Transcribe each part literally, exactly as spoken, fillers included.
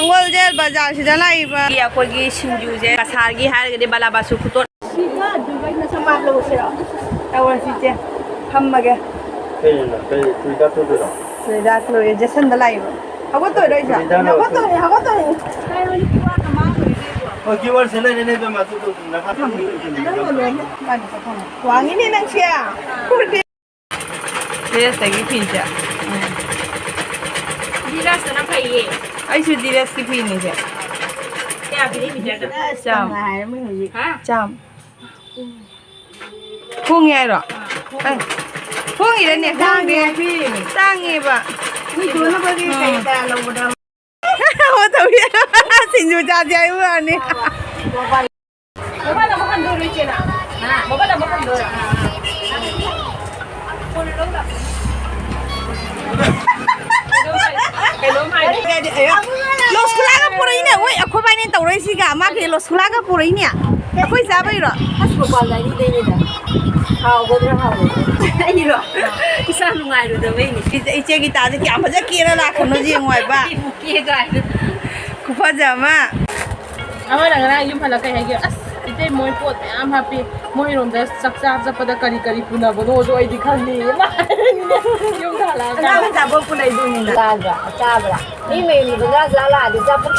ꯁꯪꯒꯣꯜꯖꯦꯜ ꯕꯖꯥꯔꯁꯤꯗ ꯂꯥꯛꯏꯕ ꯑꯩꯈꯣꯏꯒꯤ ꯁꯤꯡꯖꯨꯁꯦ, ꯀꯁꯥꯔꯒꯤ ꯍꯥꯏꯔꯒꯗꯤ ꯕꯂꯥꯕꯥꯁꯨ ꯈꯨꯇꯣꯠ꯫ ꯁꯤꯒ ꯑꯗꯨꯒ ꯅꯁꯝ ꯃꯥꯟꯗꯕꯁꯤꯔꯣ? ꯇꯧꯔꯁꯤ ꯏꯆꯦ, ꯐꯝꯃꯒꯦ꯫ ꯀꯩꯅꯣ, ꯀꯩ ꯆꯨꯔꯤꯗꯥꯔ ꯇꯨꯗꯣꯏꯔꯣ? ꯆꯨꯔꯤꯗꯥꯔ ꯇꯨꯔꯦ, ꯖꯦꯁꯟꯗ ꯂꯥꯛꯏꯕ꯫ ꯍꯧꯒꯠꯇꯣꯏꯔꯣ ꯏꯆꯦ? ꯆꯨꯔꯤꯗꯥꯔ ꯂꯧꯔꯣ꯫ ꯍꯧꯒꯠꯇꯣꯏꯅꯦ, ꯍꯧꯒꯠꯇꯣꯏꯅꯦ꯫ ꯀꯥꯏ ꯋꯥꯔꯤ ꯄꯨꯋꯥ ꯀꯃꯥꯏ ꯑꯣꯏꯔꯤꯒꯦ? ꯑꯣ, ꯀ꯭ꯌꯨ ꯑꯥꯔ ꯁꯦ ꯂꯩꯔꯦꯅꯦ, ꯏꯕꯦꯝꯃ, ꯑꯗꯨꯗꯣ ꯅꯈꯥ ꯊꯝꯃꯨ꯫ ꯅꯪ ꯂꯣꯏꯔꯦ꯫ ꯃꯥꯅꯤ, ꯆꯠꯊꯣꯛꯑꯣ꯫ ꯋꯥꯡꯉꯤꯅꯦ ꯅꯪꯁꯦ꯫ ꯗ꯭ꯔꯦꯁꯇꯒꯤ ꯐꯤꯁꯦ꯫ ꯎꯝ꯫ ꯗꯤꯔꯥꯖꯇꯅ ꯐꯩꯌꯦ꯫ ꯑꯩꯁꯨ ꯗꯤꯔꯥꯖꯀꯤ ꯐꯤꯅꯤꯁꯦ꯫ ꯀꯌꯥ ꯄꯤꯔꯤ ꯃꯤꯇꯔꯗ? ꯆꯥꯝ꯫ ꯍꯥ? ꯆꯥꯝ꯫ ꯍꯣꯡꯉꯦ ꯍꯥꯏꯔꯣ? ꯑꯦ, ꯍꯣꯡꯉꯤꯔꯅꯦ? ꯍꯣꯡꯗꯦ꯫ ꯇꯥꯡꯉꯦ ꯍꯥꯏꯕꯤ꯫ ꯇꯥꯡꯉꯦꯕ꯫ ꯃꯤ ꯌꯣꯟꯅꯕꯒꯤ ꯎꯝ꯫ ꯀꯩ ꯀꯌꯥ ꯂꯧꯕꯗ? ꯑꯣ, ꯇꯧꯏ꯫ ꯁꯤꯡꯖꯨ ꯆꯥꯁꯦ ꯍꯥꯏꯕ ꯋꯥꯅꯤ꯫ ꯃꯣꯕꯥꯏꯜ ꯑꯃꯨꯛ ꯍꯟꯗꯣꯔꯣ ꯏꯆꯦꯅ? ꯃꯣꯕꯥꯏꯜ ꯑꯃꯨꯛ ꯍꯟꯗꯣꯔꯣ? ꯀꯩꯅꯣꯝ ꯍꯥꯏ-, ꯀꯩꯅꯣꯝ ꯍꯥꯏ-, ꯂꯣꯁꯀꯨꯂꯥꯒ ꯄꯨꯔꯛꯏꯅꯦ꯫ ꯍꯣꯏ, ꯑꯩꯈꯣꯏ ꯕꯥꯏꯅꯦ ꯇꯧꯔꯛꯏꯁꯤꯒ꯫ ꯃꯥꯒꯤ ꯂꯣꯁꯀꯨꯂꯥꯒ ꯄꯨꯔꯛꯏꯅꯦ꯫ ꯑꯩꯈꯣꯏ ꯆꯥꯕꯩꯔꯣ? ꯑꯁ, ꯃꯄꯥꯟ ꯂꯥꯏꯔꯤꯗꯩꯅꯤꯗ꯫ ꯍꯥꯎꯒꯗ꯭ꯔꯥ ꯍꯥꯎꯔꯣꯏꯗ꯭ꯔꯥ? ꯑꯩꯔꯣ? ꯏꯁꯥ ꯅꯨꯡꯉꯥꯏꯔꯨꯗꯕꯩꯅꯤ꯫ ꯏꯆꯦ, ꯏꯆꯦꯒꯤ ꯇꯥꯁꯦ ꯀꯌꯥꯝ ꯐꯖ ꯀꯦꯔ ꯂꯥꯛꯈ꯭ꯔꯕꯅꯣ ꯌꯦꯡꯉꯣ ꯍꯥꯏꯕ꯫ ꯑꯩꯕꯨ ꯀꯦ ꯀꯥꯏꯅ꯫ ꯈꯨꯐꯖ ꯑꯃ꯫ ꯑꯃꯅ ꯉꯔꯥꯡ ꯌꯨꯝ ꯍꯜꯂꯛ ꯀꯩ ꯍꯥꯏꯒꯦ? "ꯑꯁ, ꯏꯇꯩ ꯃꯣꯏ ꯄꯣꯠ ꯃꯌꯥꯝ ꯍꯥꯞꯄꯤ꯫ ꯃꯣꯏꯔꯣꯝꯗ ꯆꯥꯛ ꯆꯥꯕ ꯆꯠꯄꯗ ꯀꯔꯤ ꯀꯔꯤ ꯄꯨꯅꯕꯅꯣꯗꯣ ꯑꯩꯗꯤ ꯈꯪꯗꯦ"꯫ ꯌꯨꯝꯗ ꯍꯜꯂꯛꯑꯒ꯫ ꯑꯉꯥꯡ ꯑꯆꯥꯄꯣꯠ ꯄꯨꯅꯩꯗꯨꯅꯤꯅ꯫ ꯆꯥꯕ꯭ꯔꯥ? ꯆꯥꯕ꯭ꯔꯥ? ꯃꯤ ꯃꯌꯨꯝꯗ ꯉꯥ ꯆꯥ ꯂꯥꯛꯑꯗꯤ ꯑꯆꯥꯄꯣꯠ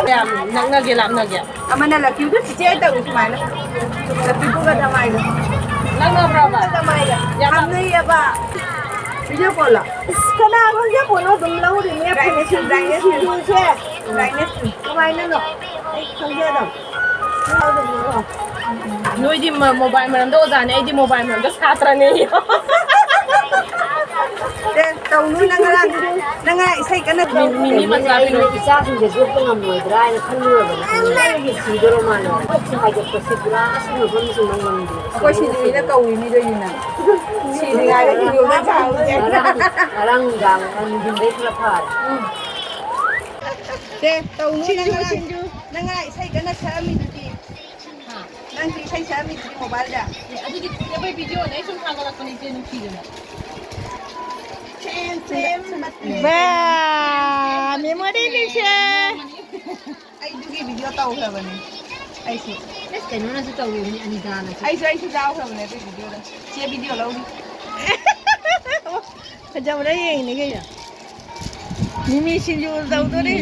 ꯀꯌꯥꯝ ꯅꯛꯅꯒꯦ, ꯂꯥꯞꯅꯒꯦ? ꯑꯃꯅ ꯂꯛꯀꯤꯗꯨ ꯆꯤꯆꯦ ꯇꯧꯏ ꯁꯨꯃꯥꯏꯅ꯫ ꯂꯛꯀꯤꯗꯨꯒ ꯗꯃꯥꯏꯒ꯫ ꯅꯛꯅꯕ꯭ꯔꯕ? ꯗꯃꯥꯏꯒ꯫ ꯌꯥꯝ ꯂꯥꯞ- ꯂꯥꯞꯅꯩꯌꯦꯕ꯫ ꯚꯤꯗꯤꯑꯣ ꯀꯣꯜꯂꯣ? ꯑꯁ, ꯀꯅꯥ ꯈꯪꯖꯄꯣꯠꯅꯣ ꯑꯗꯨꯝ ꯂꯧꯔꯤꯅꯦ꯫ Brightness, brightness. ꯁꯤꯡꯖꯨꯁꯦ꯫ ꯕ꯭ꯔꯥꯏꯠꯅꯦꯁ꯫ ꯀꯃꯥꯏꯅꯅꯣ? ꯑꯩ ꯈꯪꯖꯗꯕ꯫ ꯅꯣꯏꯗꯤ ꯃ-, ꯃꯣꯕꯥꯏꯜ ꯃꯔꯝꯗ ꯑꯣꯖꯥꯅꯦ, ꯑꯩꯗꯤ ꯃꯣꯕꯥꯏꯜ ꯃꯔꯝꯗ ꯁꯥꯇ꯭ꯔꯅꯦ꯫ ꯑꯦ, ꯇꯧꯅꯨ, ꯅꯪ ꯉꯔꯥꯡ, ꯅꯪ ꯉꯔꯥꯡ ꯏꯁꯩ ꯀꯟꯅ ꯃꯤ-, ꯃꯤꯅꯤ ꯃꯆꯥ ꯑꯩ ꯄꯤꯔꯣ꯫ ꯏꯆꯥꯁꯤꯡꯁꯦ ꯌꯣꯛꯄ ꯉꯝꯃꯣꯏꯗ꯭ꯔꯥ ꯍꯥꯏꯅ ꯈꯜꯂꯨꯔꯕꯅꯦ꯫ ꯑꯩꯒꯤ ꯁꯤꯗꯣꯔ ꯃꯥꯜꯂꯦ꯫ ꯍꯥꯏꯗꯣꯛꯄꯁꯦ ꯄꯨꯔꯥ ꯑꯁ ꯃꯐꯝꯁꯤꯡꯗ ꯉꯝꯗꯦ꯫ ꯑꯩꯈꯣꯏ ꯁꯤꯗꯣꯏꯅ ꯀꯧꯏ ꯃꯤꯗꯣ ꯌꯦꯡꯉꯣ꯫ ꯁꯤꯗ꯭ꯔꯤꯉꯩꯗ ꯌꯣꯝꯂ ꯆꯥꯍꯧꯁꯦ꯫ ꯉꯔꯥꯡ, ꯉꯔꯥꯡ ꯅꯨꯡꯗꯥꯡ ꯅꯨꯡꯊꯤꯟꯗꯩ ꯈꯔ ꯐꯔꯦ꯫ ꯁꯦ, ꯇꯧꯅꯨ, ꯅꯪ ꯉꯔꯥꯡ, ꯅꯪ ꯉꯔꯥꯡ ꯏꯁꯩ ꯀꯟꯅ ꯁꯛꯑꯝꯃꯤꯗꯨꯗꯤ꯫ ꯍꯥ? ꯅꯪꯁꯨ ꯏꯁꯩ ꯁꯛꯑꯝꯃꯤꯗꯨꯗꯤ ꯃꯣꯕꯥꯏꯜꯗ꯫ ꯑꯦ, ꯑꯗꯨꯗꯤ ꯑꯩꯈꯣꯏ ꯚꯤꯗꯤꯑꯣꯅꯦ, ꯑꯩ ꯁꯨꯝ ꯊꯥꯒꯠꯂꯛꯄꯅꯦ, ꯏꯆꯦ ꯅꯨꯡꯁꯤꯗꯅ꯫ ꯁꯦꯝ, ꯁꯦꯝ, ꯃꯇꯦꯛ꯫ ꯕꯥ! ꯑꯩꯗꯨꯒꯤ ꯚꯤꯗꯤꯑꯣ ꯇꯧꯈ꯭ꯔꯕꯅꯦ꯫ ꯑꯩꯁꯨ ꯑꯁ, ꯀꯩꯅꯣꯅꯁꯨ ꯇꯧꯈꯤꯕꯅꯤ, ꯑꯅꯤꯇꯥꯅꯁꯨ꯫ ꯑꯩꯁꯨ ꯑꯩꯁꯨ ꯌꯥꯎꯈ꯭ꯔꯕꯅꯦ ꯑꯗꯨꯒꯤ ꯚꯤꯗꯤꯑꯣꯗ꯫ ꯆꯦ ꯚꯤꯗꯤꯑꯣ ꯂꯧꯔꯤ꯫ ꯐꯖꯕ꯭ꯔꯥ ꯌꯦꯡꯉꯤꯅꯦ ꯀꯩꯅꯣ꯫ ꯃꯤꯃꯤ ꯁꯤꯡꯖꯨ ꯇꯧꯗꯣꯔꯤ꯫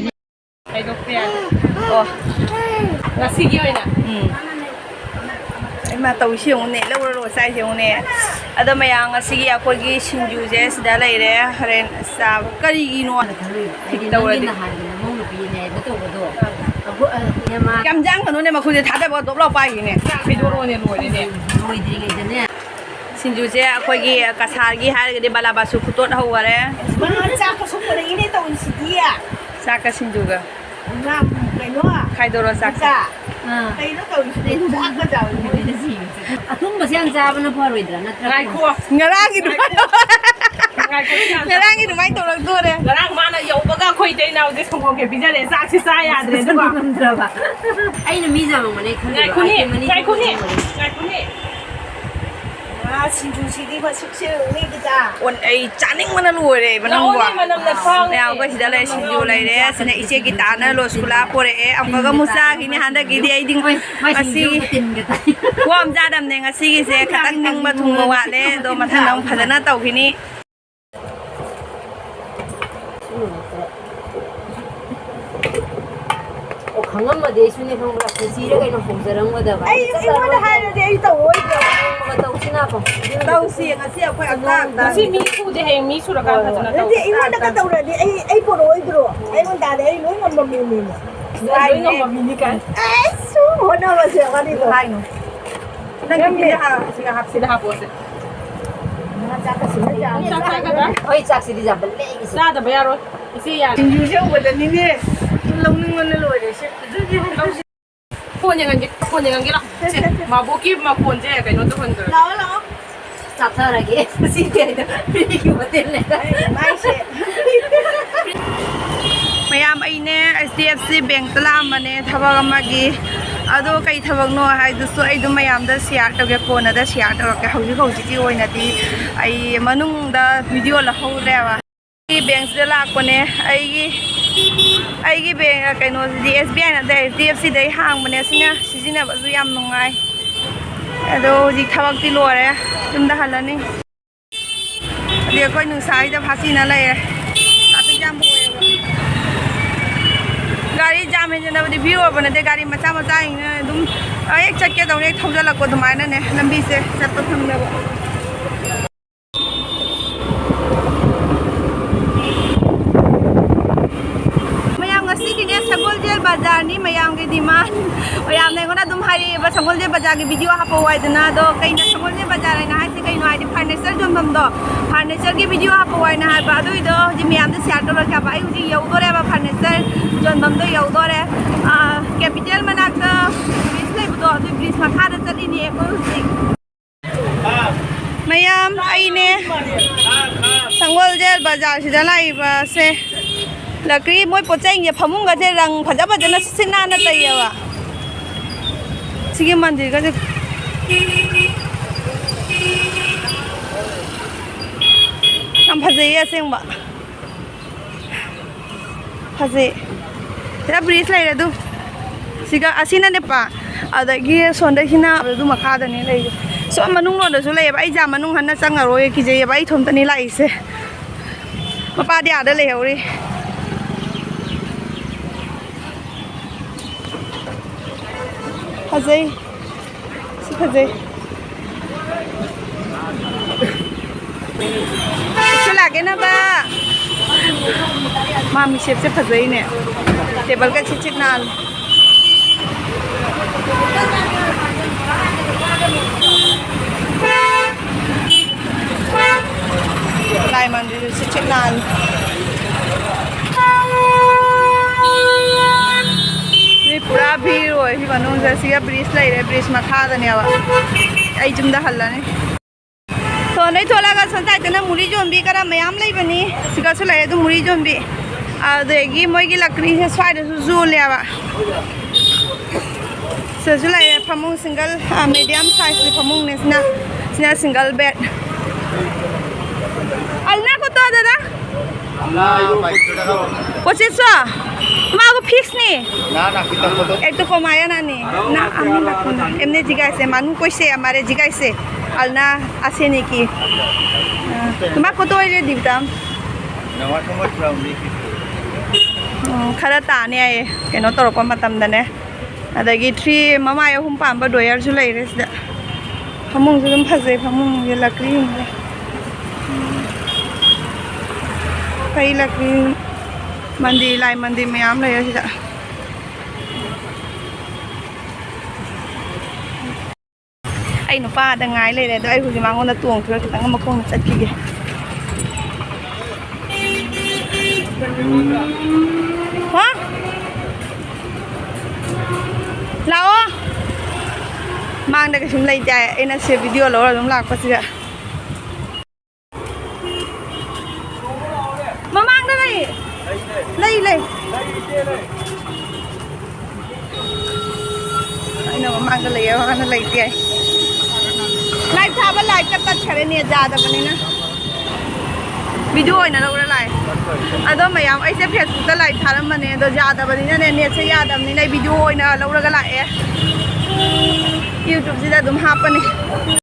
ꯈꯥꯏꯗꯣꯛꯄ ꯌꯥꯏ꯫ ꯑꯣ꯫ ꯉꯁꯤꯒꯤ ꯑꯣꯏꯅ꯫ ꯎꯝ꯫ ꯏꯃꯥ ꯇꯧꯔꯤꯁꯤ ꯌꯦꯡꯉꯨꯅꯦ, ꯂꯧꯔꯔꯣ ꯆꯥꯏꯁꯤ ꯌꯦꯡꯉꯨꯅꯦ꯫ ꯑꯗꯣ ꯃꯌꯥꯝ ꯉꯁꯤꯒꯤ ꯑꯩꯈꯣꯏꯒꯤ ꯁꯤꯡꯖꯨꯁꯦ ꯁꯤꯗ ꯂꯩꯔꯦ꯫ ꯍꯣꯔꯦꯟ ꯆꯥꯕ ꯀꯔꯤꯒꯤꯅꯣ? ꯍꯥꯏꯗꯤ ꯅꯪꯒꯤ ꯇꯧꯔꯗꯤ꯫ ꯅꯍꯥꯟꯒꯤ ꯅꯃꯧ ꯅꯨꯄꯤꯅꯦ ꯍꯥꯏꯕ ꯇꯧꯕꯗꯣ꯫ ꯑꯕꯨ-, ꯑ, ꯏꯅꯝꯃ ꯌꯥꯝ ꯌꯥꯡꯒꯅꯨꯅꯦ, ꯃꯈꯨꯠꯁꯦ ꯊꯥꯗꯕ ꯗꯣꯞ ꯂꯥꯎ ꯄꯥꯏꯈꯤꯅꯦ꯫ ꯊꯩꯗꯣꯔꯛꯑꯣꯅꯦ, ꯂꯣꯏꯔꯦꯅꯦ꯫ ꯂꯣꯏꯗ꯭ꯔꯤꯉꯩꯗꯅꯦ꯫ ꯁꯤꯡꯖꯨꯁꯦ ꯑꯩꯈꯣꯏꯒꯤ ꯀꯁꯥꯔꯒꯤ ꯍꯥꯏꯔꯒꯗꯤ ꯕꯂꯥꯕꯥꯁꯨ ꯈꯨꯇꯣꯠ ꯍꯧꯈꯔꯦ꯫ ꯃꯥ ꯆꯥꯛꯀ ꯁꯨꯝ ꯄꯨꯔꯛꯏꯅꯦ ꯇꯧꯔꯤꯁꯤꯗꯤ꯫ ꯆꯥꯛꯀ ꯁꯤꯡꯖꯨꯒ꯫ ꯉꯥ ꯀꯩꯅꯣ? ꯈꯥꯏꯗꯣꯔꯣ ꯆꯥꯛꯀ꯫ ꯃꯆꯥ꯫ ꯑꯥ꯫ ꯀꯩꯅꯣ ꯇꯧꯔꯤꯁꯤꯗꯤ? ꯆꯥꯛꯀ ꯆꯥꯕ ꯃꯣꯏꯅ ꯁꯤꯕꯁꯦ꯫ ꯑꯊꯨꯝꯕꯁꯦ ꯌꯥꯝ ꯆꯥꯕꯅ ꯐꯔꯣꯏꯗ꯭ꯔꯥ? ꯅꯠꯇ꯭ꯔꯥ? ꯉꯥꯏꯈꯣ꯫ ꯉꯔꯥꯡꯒꯤ ꯑꯗꯨꯃꯥꯏꯅ ꯉꯥꯏꯈꯣ, ꯁꯤ ꯌꯥꯝ ꯉꯔꯥꯡꯒꯤ ꯑꯗꯨꯃꯥꯏꯅ ꯇꯧꯔꯛꯇꯣꯔꯦ꯫ ꯉꯔꯥꯡ ꯃꯥꯅ ꯌꯧꯕꯒ ꯑꯩꯈꯣꯏ ꯏꯇꯩ ꯏꯅꯥꯎꯁꯦ ꯁꯪꯒꯣꯝ ꯈꯦ ꯄꯤꯖꯔꯦ꯫ ꯆꯥꯛꯁꯤ ꯆꯥ ꯌꯥꯗ꯭ꯔꯦ ꯑꯗꯨꯒ꯫ ꯉꯝꯗ꯭ꯔꯕ꯫ ꯑꯩꯅ ꯃꯤ ꯌꯥꯝꯃꯝꯒꯅꯤ ꯈꯜꯂꯤꯕ꯫ ꯉꯥꯏꯈꯣꯅꯦ, item ꯑꯅꯤ ꯉꯥꯏꯈꯣꯅꯦ, ꯊꯣꯡꯕ ꯉꯥꯏꯈꯣꯅꯦ꯫ ꯉꯥ ꯁꯤꯡꯖꯨꯁꯤꯗꯤ ꯃꯁꯛꯁꯦ ꯌꯦꯡꯉꯨꯅꯦ ꯈꯤꯇ꯫ ꯑꯣꯟ-, ꯑꯩ ꯆꯥꯅꯤꯡꯕꯅ ꯂꯣꯏꯔꯦꯕ ꯅꯪꯕꯣ꯫ ꯂꯥꯛꯑꯣꯅꯦ, ꯃꯅꯝꯅ ꯈꯥꯡꯉꯦ꯫ ꯃꯌꯥꯝ ꯑꯩꯈꯣꯏ ꯁꯤꯗ ꯂꯩ, ꯁꯤꯡꯖꯨ ꯂꯩꯔꯦ꯫ ꯁꯤꯅ ꯏꯆꯦ ꯒꯤꯇꯥꯅ ꯂꯣꯁꯀꯨꯂꯥ ꯄꯣꯔꯛꯑꯦ꯫ ꯑꯃꯨꯛꯀꯒ ꯑꯃꯨꯛ ꯆꯥꯈꯤꯅꯤ ꯍꯟꯗꯛꯀꯤꯗꯤ ꯑꯩꯗꯤ꯫ ꯍꯣꯏ, ꯃꯥꯏ ꯉꯁꯤ ꯁꯤꯡꯖꯨ ꯇꯤꯟꯒ ꯇꯥꯏ꯫ ꯋꯥ ꯑꯃ ꯆꯥꯗꯕꯅꯦ ꯉꯁꯤꯒꯤꯁꯦ꯫ ꯈꯤꯇꯪ ꯅꯤꯡꯕ ꯊꯨꯡꯕ ꯋꯥꯠꯂꯦ꯫ ꯑꯗꯣ ꯃꯊꯪꯗ ꯑꯃꯨꯛ ꯐꯖꯅ ꯇꯧꯈꯤꯅꯤ꯫ ꯑꯣ, ꯈꯪꯉꯝꯃꯗꯤ ꯑꯩꯁꯨꯅꯦ ꯈꯪꯕ꯭ꯔꯥ, ꯄꯨꯟꯁꯤꯗ ꯀꯩꯅꯣ ꯍꯧꯖꯔꯝꯒꯗꯕ꯫ ꯑꯩ, ꯑꯩꯉꯣꯟꯗ ꯍꯥꯏꯔꯗꯤ ꯑꯩ ꯇꯧꯔꯣꯏꯗ꯭ꯔꯣ? ꯅꯣꯡꯃ ꯇꯧꯁꯤꯅꯀꯣ꯫ ꯇꯧꯁꯤ, ꯉꯁꯤ ꯑꯩꯈꯣꯏ ꯑꯉꯥꯡ ꯉꯁꯤ ꯃꯤ ꯁꯨꯗꯦ, ꯍꯌꯦꯡ ꯃꯤ ꯁꯨꯔꯀꯥꯟꯗ ꯍꯣꯏ, ꯍꯣꯏ꯫ ꯐꯖꯅ ꯅꯠꯇꯦ, ꯇꯧꯁꯤ꯫ ꯑꯩꯉꯣꯟꯗꯒ ꯇꯧꯔꯗꯤ ꯑꯩ, ꯑꯩ ꯄꯣꯔꯛꯑꯣꯏꯗ꯭ꯔꯣ? ꯑꯩꯉꯣꯟꯗ ꯇꯥꯔꯗꯤ ꯑꯩ ꯂꯣꯏ ꯉꯝꯕ ꯃꯤꯅꯦꯕ꯫ ꯂꯣꯏ ꯉꯝꯕ ꯃꯤꯅꯤ ꯀꯥꯏ꯫ ꯑꯩꯁꯨ ꯍꯣꯠꯅꯕꯁꯦ ꯋꯥꯔꯤꯗꯣ꯫ ꯍꯥꯏꯅꯨ꯫ ꯅꯪꯒꯤ ꯅꯪꯒꯤ ꯁꯤꯗ ꯍꯥꯞ-, ꯁꯤꯗ ꯍꯥꯞ-, ꯁꯤꯗ ꯍꯥꯞꯄꯣꯁꯦ꯫ ꯆꯥꯛ ꯆꯥꯒꯗ꯭ꯔꯥ? ꯍꯣꯏ, ꯆꯥꯛꯁꯤꯗꯤ ꯌꯥꯝ ꯂꯦꯡꯉꯤꯁꯦ꯫ ꯆꯥꯗꯕ ꯌꯥꯔꯣꯏ꯫ ꯏꯆꯦ ꯌꯥꯔꯦ꯫ ꯁꯤꯡꯖꯨꯁꯦ ꯎꯕꯗꯅꯤꯅꯦ꯫ ꯂꯧꯅꯤꯡꯕꯅ ꯂꯣꯏꯔꯦ ꯁꯦ꯫ ꯐꯣꯟ ꯌꯦꯡꯍꯟꯒꯦ, ꯐꯣꯟ ꯌꯦꯡꯍꯟꯒꯦ ꯂꯥꯎ꯫ ꯁꯦ, ꯃꯥꯕꯣꯛꯀꯤ ꯃꯈꯣꯟꯁꯦ ꯀꯩꯅꯣ ꯇꯧꯍꯟꯈ꯭ꯔꯦ꯫ ꯂꯥꯛꯑꯣ, ꯂꯥꯛꯑꯣ꯫ ꯆꯥꯊꯔꯒꯦ꯫ ꯁꯤꯗꯤ ꯑꯩꯅ ꯃꯤꯒꯤ ꯍꯣꯇꯦꯜꯅꯦ꯫ ꯃꯥꯏꯁꯦ꯫ ꯃꯌꯥꯝ, ꯑꯩꯅꯦ ꯑꯩꯆ ꯗꯤ ꯑꯦꯐ ꯁꯤ ꯕꯦꯡꯛꯇ ꯂꯥꯛꯑꯝꯕꯅꯦ ꯊꯕꯛ ꯑꯃꯒꯤ꯫ ꯑꯗꯣ ꯀꯩ ꯊꯕꯛꯅꯣ ꯍꯥꯏꯗꯨꯁꯨ ꯑꯩ ꯑꯗꯨꯝ ꯃꯌꯥꯝꯗ ꯁꯤꯌꯥꯔ ꯇꯧꯒꯦ, ꯀꯣꯟꯅꯗ ꯁꯤꯌꯥꯔ ꯇꯧꯔꯛꯀꯦ꯫ ꯍꯧꯖꯤꯛ ꯍꯧꯖꯤꯛꯀꯤ ꯑꯣꯏꯅꯗꯤ ꯑꯩ ꯃꯅꯨꯡꯗ ꯚꯤꯗꯤꯑꯣ ꯂꯧꯍꯧꯗ꯭ꯔꯦꯕ꯫ ꯑꯩ ꯕꯦꯡꯛꯁꯤꯗ ꯂꯥꯛꯄꯅꯦ꯫ ꯑꯩꯒꯤ ꯑꯩꯒꯤ ꯕꯦꯡ ꯀꯩꯅꯣꯁꯤꯗꯤ ꯑꯦꯁ ꯕꯤ ꯑꯥꯏ ꯅꯠꯇꯦ, ꯑꯩꯆ ꯗꯤ ꯑꯦꯐ ꯁꯤꯗꯩ ꯍꯥꯡꯕꯅꯦ꯫ ꯑꯁꯤꯅ ꯁꯤꯖꯤꯟꯅꯕꯁꯨ ꯌꯥꯝ ꯅꯨꯡꯉꯥꯏ꯫ ꯑꯗꯣ ꯍꯧꯖꯤꯛ ꯊꯕꯛꯇꯤ ꯂꯣꯏꯔꯦ, ꯌꯨꯝꯗ ꯍꯜꯂꯅꯤ꯫ ꯑꯗꯨꯗꯤ ꯑꯩꯈꯣꯏ ꯅꯨꯡꯁꯥꯁꯤꯗ ꯐꯥꯁꯤꯅ ꯂꯩꯔꯦ꯫ ꯇ꯭ꯔꯥꯐꯤꯛ ꯌꯥꯝ ꯑꯣꯏꯌꯦꯕ꯫ ꯒꯥꯔꯤ ꯖꯥꯝ ꯍꯦꯟꯖꯟꯅꯕꯗꯤ ꯐꯤꯔ ꯑꯣꯏꯕ ꯅꯠꯇꯦ, ꯒꯥꯔꯤ ꯃꯆꯥ ꯃꯆꯥꯁꯤꯡꯅ ꯑꯗꯨꯝ ꯍꯦꯛ ꯆꯠꯀꯦ ꯇꯧꯅꯤ, ꯍꯦꯛ ꯊꯧꯖꯜꯂꯛꯄ ꯑꯗꯨꯃꯥꯏꯅꯅꯦ ꯂꯝꯕꯤꯁꯦ ꯆꯠꯄ ꯐꯪꯗꯕ꯫ ꯃꯌꯥꯝ, ꯉꯁꯤꯒꯤꯅꯦ ꯁꯒꯣꯜꯁꯦꯜ ꯕꯖꯥꯔꯅꯤ, ꯃꯌꯥꯝꯒꯤ ꯗꯤꯃꯥꯟ꯫ ꯃꯌꯥꯝꯅ ꯑꯩꯉꯣꯟꯗ ꯑꯗꯨꯝ ꯍꯥꯏꯔꯛꯑꯦꯕ, "ꯁꯒꯣꯜꯁꯦꯜ ꯕꯖꯥꯔꯒꯤ ꯚꯤꯗꯤꯑꯣ ꯍꯥꯞꯄꯛꯑꯣ" ꯍꯥꯏꯗꯅ꯫ ꯑꯗꯣ ꯀꯩꯅꯣ ꯁꯒꯣꯜꯁꯦꯜ ꯕꯖꯥꯔ ꯍꯥꯏꯅ ꯍꯥꯏꯁꯦ ꯀꯩꯅꯣ ꯍꯥꯏꯗꯤ, ꯐꯔꯅꯤꯆꯔ ꯌꯣꯟꯐꯝꯗꯣ, ꯐꯔꯅꯤꯆꯔꯒꯤ ꯚꯤꯗꯤꯑꯣ ꯍꯥꯞꯄꯛꯑꯣ ꯍꯥꯏꯅ ꯍꯥꯏꯕ꯫ ꯑꯗꯨꯏꯗꯣ ꯍꯧꯖꯤꯛ ꯃꯌꯥꯝꯗ ꯁꯤꯌꯥꯔ ꯇꯧꯔꯛꯀꯦ ꯍꯥꯏꯕ꯫ ꯑꯩ ꯍꯧꯖꯤꯛ ꯌꯧꯗꯣꯔꯦꯕ, ꯐꯔꯅꯤꯆꯔ ꯌꯣꯟꯐꯝꯗꯣ ꯌꯧꯗꯣꯔꯦ꯫ ꯑꯥ, ꯀꯦꯄꯤꯇꯦꯜ ꯃꯅꯥꯛꯇ ꯕ꯭ꯔꯤꯖ ꯂꯩꯕꯗꯣ, ꯑꯗꯨꯏ ꯕ꯭ꯔꯤꯖ ꯃꯈꯥꯗ ꯆꯠꯂꯤꯅꯦ ꯑꯩꯈꯣꯏ ꯍꯧꯖꯤꯛ꯫ ꯃꯌꯥꯝ, ꯑꯩꯅꯦ ꯁꯪꯒꯣꯜꯖꯦꯜ ꯕꯖꯥꯔꯁꯤꯗ ꯂꯥꯛꯏꯕꯁꯦ, ꯂꯛꯀ꯭ꯔꯤ ꯃꯣꯏ ꯄꯣꯠ ꯆꯩꯁꯦ, ꯐꯃꯨꯡꯒꯁꯦ ꯔꯪ ꯐꯖ ꯐꯖꯅ ꯁꯤꯠ ꯅꯥꯟꯅ ꯇꯩꯌꯦꯕ꯫ ꯁꯤꯒꯤ ꯃꯟꯗꯤꯔꯒꯁꯦ ꯌꯥꯝ ꯐꯖꯩꯌꯦ ꯑꯁꯦꯡꯕ꯫ ꯐꯖꯩ꯫ ꯁꯤꯗ ꯕ꯭ꯔꯤꯖ ꯂꯩꯔꯦ ꯑꯗꯨ꯫ ꯁꯤꯒ ꯑꯁꯤꯅꯅꯦ ꯄꯥ-, ꯑꯗꯒꯤ ꯁꯣꯝꯗꯩꯁꯤꯅ ꯑꯗꯨ ꯃꯈꯥꯗꯅꯦ ꯂꯩꯔꯤꯁꯦ꯫ ꯁꯣꯝ ꯃꯅꯨꯡ ꯂꯣꯝꯗꯁꯨ ꯂꯩꯌꯦꯕ꯫ ꯑꯩ ꯖꯥꯝ ꯃꯅꯨꯡ ꯍꯟꯅ ꯆꯪꯉꯔꯣꯏ, ꯀꯤꯖꯩꯌꯦꯕ꯫ ꯑꯩ ꯏꯊꯣꯝꯇꯅꯤ ꯂꯥꯛꯏꯁꯦ꯫ ꯃꯄꯥꯗꯤ ꯑꯥꯗ ꯂꯩꯍꯧꯔꯤ꯫ ꯐꯖꯩ꯫ ꯁꯤ ꯐꯖꯩ꯫ ꯁꯤ ꯂꯥꯛꯀꯦ ꯅꯕ꯫ ꯃꯥ ꯃꯤꯁꯦꯞꯁꯦ ꯐꯖꯩꯅꯦ꯫ ꯇꯦꯕꯜꯒ ꯁꯤꯠ ꯁꯤꯠ ꯅꯥꯜꯂꯦ꯫ ꯂꯥꯏ ꯃꯟꯗꯤꯔꯁꯨ ꯁꯤꯠ ꯁꯤꯠ ꯅꯥꯜꯂꯤ꯫ ꯃꯤ ꯄꯨꯔꯥ ꯚꯤꯔ ꯑꯣꯏ ꯁꯤ ꯃꯅꯨꯡꯁꯦ꯫ ꯁꯤꯒ ꯕ꯭ꯔꯤꯖ ꯂꯩꯔꯦ, ꯕ꯭ꯔꯤꯖ ꯃꯈꯥꯗꯅꯦꯕ꯫ ꯑꯩ ꯌꯨꯝꯗ ꯍꯜꯂꯅꯤ꯫ ꯁꯣꯝꯗꯩ ꯊꯣꯛꯂꯛꯑꯒ ꯁꯣꯝ ꯁꯥꯏꯗꯇꯅ ꯃꯨꯔꯤ ꯌꯣꯟꯕꯤ ꯈꯔ ꯃꯌꯥꯝ ꯂꯩꯕꯅꯤ꯫ ꯁꯤꯒꯁꯨ ꯂꯩꯔꯦ ꯑꯗꯨ ꯃꯨꯔꯤ ꯌꯣꯟꯕꯤ꯫ ꯑꯗꯨꯗꯒꯤ ꯃꯣꯏꯒꯤ ꯂꯛꯀ꯭ꯔꯤꯁꯦ ꯁ꯭ꯋꯥꯏꯗꯁꯨ ꯌꯣꯜꯂꯦꯕ꯫ ꯁꯤꯗꯁꯨ ꯂꯩꯔꯦ ꯐꯃꯨꯡ ꯁꯤꯡꯒꯜ, ꯑ, ꯃꯦꯗꯤꯌꯝ ꯁꯥꯏꯖꯀꯤ ꯐꯃꯨꯡꯅꯦ ꯁꯤꯅ꯫ ꯁꯤꯅ ꯁꯤꯡꯒꯜ ꯕꯦꯗ꯫ ꯑꯜꯅꯥ ꯀꯣꯠꯇꯣ ꯑꯗꯨꯗ? পঁচিশশো। তোমার ফিক্স নি? না, না, কিতা কত? একটু কমায়া না নি? না, আমি রাখবো না। এমনি জিগাইছে, মানু কইছে, আমারে জিগাইছে। আলনা আছে নেকি? আহ, তোমার কত হইলে দিতাম? ꯅꯃꯥ ꯊꯣꯡꯕ ꯊꯤꯜꯂꯝꯃꯤ꯫ ꯎꯝ, ꯈꯔ ꯇꯥꯅꯤ ꯍꯥꯏꯌꯦ, ꯀꯩꯅꯣ ꯇꯧꯔꯛꯄ ꯃꯇꯝꯗꯅꯦ꯫ ꯑꯗꯒꯤ ꯊ꯭ꯔꯤ ꯃꯃꯥꯏ ꯑꯍꯨꯝ ꯄꯥꯟꯕ ꯗ꯭ꯔꯣꯌꯔꯁꯨ ꯂꯩꯔꯦ ꯁꯤꯗ꯫ ꯐꯃꯨꯡꯁꯨ ꯑꯗꯨꯝ ꯐꯖꯩ, ꯐꯃꯨꯡꯁꯦ ꯂꯛꯀ꯭ꯔꯤꯅꯦ꯫ ꯐꯩ, ꯂꯛꯀ꯭ꯔꯤ ꯃꯟꯗꯤ, ꯂꯥꯏ ꯃꯟꯗꯤ ꯃꯌꯥꯝ ꯂꯩꯔꯦ ꯁꯤꯗ꯫ ꯑꯩ ꯅꯨꯄꯥꯗ ꯉꯥꯏ ꯂꯩꯔꯦ, ꯑꯗꯣ ꯑꯩ ꯍꯧꯖꯤꯛ ꯃꯉꯣꯟꯗ ꯇꯣꯡꯈꯤꯔꯣꯏ, ꯈꯤꯇꯪ ꯃꯈꯣꯡꯗ ꯆꯠꯈꯤꯒꯦ꯫ ꯍꯥ? ꯂꯥꯛꯑꯣ꯫ ꯃꯥꯡꯗ ꯀꯩꯁꯨꯝ ꯂꯩꯇꯦ ꯍꯥꯏ, ꯑꯩꯅ ꯁꯦ ꯚꯤꯗꯤꯑꯣ ꯂꯧꯔ ꯑꯗꯨꯝ ꯂꯥꯛꯄꯁꯤꯗ꯫ ꯃꯃꯥꯡꯗ ꯂꯩ꯫ ꯂꯩ, ꯂꯩ꯫ ꯑꯩꯅ ꯃꯃꯥꯡꯗ ꯂꯩꯌꯦ, ꯃꯥꯅ ꯂꯩꯇꯦ꯫ ꯂꯥꯏꯚ ꯊꯥꯕ ꯂꯥꯏꯚꯀ ꯇꯠꯈꯔꯦ, ꯅꯦꯠ ꯌꯥꯗꯕꯅꯤꯅ꯫ ꯚꯤꯗꯤꯑꯣ ꯑꯣꯏꯅ ꯂꯧꯔ ꯂꯥꯛꯑꯦ꯫ ꯑꯗꯣ ꯃꯌꯥꯝ, ꯑꯩꯁꯦ ꯐꯦꯁꯕꯨꯛꯇ ꯂꯥꯏꯚ ꯊꯥꯔꯝꯕꯅꯦ, ꯑꯗꯣ ꯌꯥꯗꯕꯅꯤꯅꯅꯦ, ꯅꯦꯠꯁꯦ ꯌꯥꯗꯕꯅꯤꯅ ꯑꯩ ꯚꯤꯗꯤꯑꯣ ꯑꯣꯏꯅ ꯂꯧꯔꯒ ꯂꯥꯛꯑꯦ꯫ ꯌꯨꯇ꯭ꯌꯨꯕꯁꯤꯗ ꯑꯗꯨꯝ ꯍꯥꯞꯄꯅꯤ꯫